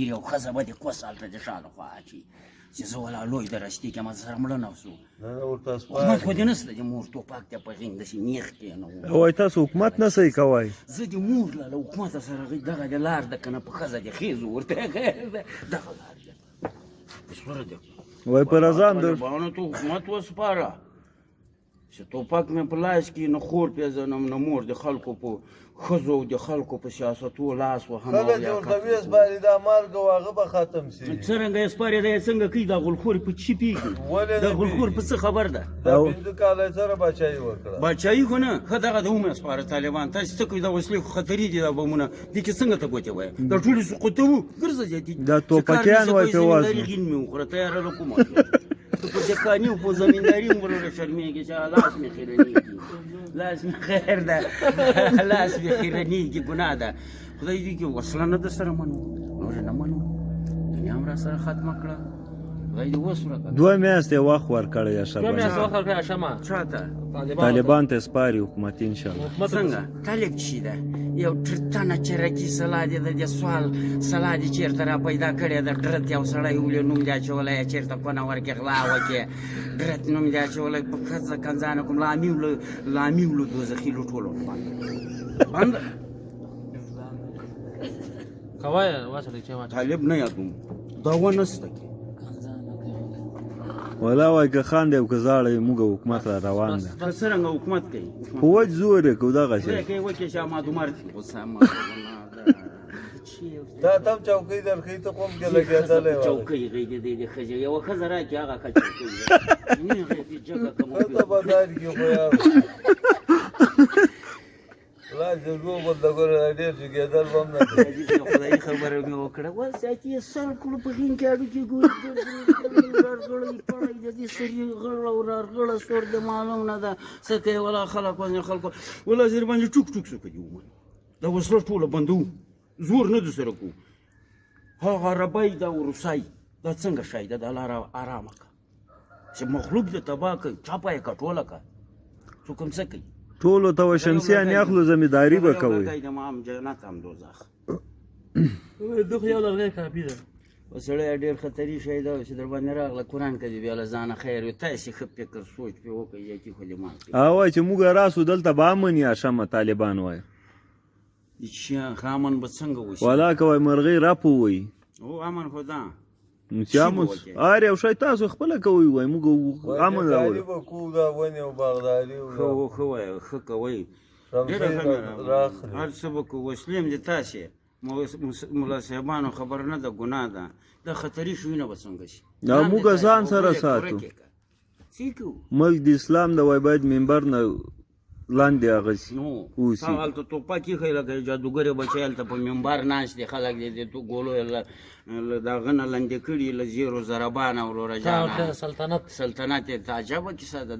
یو ښځه به دې کوس هلته د شا لخوا اچي چې زه ولا لوی د رستې کې ما سره مړه نه سو. نه نه، ورته حکومت خو سپاري. دې نسته، د مور توپک دې په غېږ داسې نیغ کښېنوو. وای تاسو حکومت نه سئ کوی. زه د مور له حکومته سره دغه د لار ده که نه په ښځه دې خېزو ورته خیر ده، دغه لار ده سوره ده. وای په رضا هم در طالبانو ته حکومت وسپاره چې توپک مې په لاس کې نه خور پېژنم نه مور، د خلکو په ښځو او د خلکو په سیاستو لاس وهم. کله او چې یا ورته قتل ویې کوم. سپاري دا مرګ او هغه به ختم سي. څرنګه یې سپاري؟ دا یې څنګه کوي؟ دا غولخور په څه پیږي؟ ولې دا نه غولخور په پوهېږي؟ څه خبر ده؟ دا 5 کاله یې سره بچایي وکړه. باچایي خو نه ښه، دغه د ومه سپاره طالبان. تاسو څه کوئ؟ دا وسلې خو خطري دي، دا بمونه دې کې څنګه ته ګوتې وایې؟ دا ټولې سقوطوو ګرځه زیاتي. دا توپکیان وای په وزنو. غین مې وخوره تیاره له کومه ته په دهقاني او په زمینداري هم وروره شرمېږي چې لاس مې خیرنېږي، لاس مې خیر ده، لاس مې خیرنېږي، ګناه ده. خدای دې کې وسله نه در سره منو، نور نه منو، دنیا هم را سره ختمه کړه. خدای دې وس ورکړه. 2 میاشتې وخت ورکړی اشرف دوه غني. میاشتې وخت ورکړی هاشمه. چاته؟ طالبان ته سپاري حکومت ان شاء الله. حکومت. څنګه طالب چی ده؟ یو ترتنه چرګي سلا دې د دې سوال سلا دې چېرته را پیدا کړې ده؟ ډرت یو سړی ولې نوم دې اچولی، چېرته کونه ورکې غلا وکې، ډرت نوم دې اچولی. په ښځه کنځانه کوم لامیو له لامیو له دوزخي لوټولو بند بند. کوی واسه چې واچ. طالب نه یادوم، دا ونسته کې. ولا وای که خان دی او که زاړه، موږ حکومت را روان ده. که څرنګه حکومت کوي؟ په وجه زور یې کو دغه شی. کوي وکې چې ما دومره غوسه ما تا ته هم چوکۍ درکوي، ته خو هم کې لګېدلی وای. چوکۍ غېږې دې د ښځې یوه ښځه راکړي، هغه ښه چوکۍ ده. نه غېږې جګه که مو. ښځه به درکړي خو یار لاس دې ژوبل ده، ګوره دا ډېر جګېدل به هم نه کوي. عجیب خدایي خبره مې وکړه. وس چې سر کړو په غین کې اډو کې ګوري رارغړی پړی د دې سري غړ او رارغړه سور د معلوم نه ده څه کوي. ولا خلک وزن خلکو ولا زیر باندې ټوک ټوک څه کوي. ومنه دا وسله ټوله بندو، زور نه د سره کو. هغه عربی دا روسای دا څنګه شای ده؟ دا لاره آرامه که چې مخلوق دې تباه کوي، چاپه یې کټوله که څوک هم څه کوي. ټولو ته وای شمسیان اخلو، زمینداري به کوئ. د مام جنت هم دوزخ. دغه یو لرګی کافي ده. سړی ډېر خطري شی ده چې در باندې راغله. قرآن که دې بیا له ځانه خیر وي، تاسې ښه فکر سوچ پرې وکړئ، یکي خو دې مال کوي. وای چې موږ راسو دلته به امن یا شمه طالبان وای. چې ښه امن به څنګه وشي؟ ولا که وای مرغۍ رپ ووایي. او امن خو ده. نو چې امن ار یو شی تاسو خپله کوئ، وای موږ امن دهقاني راوړو. به کوو، دا ونې او باغداري او ښه دا ښه وایه، ښه کوئ. شمسۍ ډېره ښه مې راخلي. هر څه به کوو، وسلې هم دې تاسې ملا صاحبانو خبر نه ده، ګناه ده. دا خطري شیونه به څنګه شي؟ دا موږ ځان سره ساتو. څه کوو؟ ملک د اسلام د وای باید منبر نه لاندې هغه سي نو اوسي. تا هلته توپک ایښی لکه جادوګرې بچی، هلته په منبر ناست دي خلک دې د ګولو یې له دغه نه لاندې کړي له زیرو ضربانه وروره تا جانه. ورته سلطنت. سلطنت یې ته عجبه کیسه ده.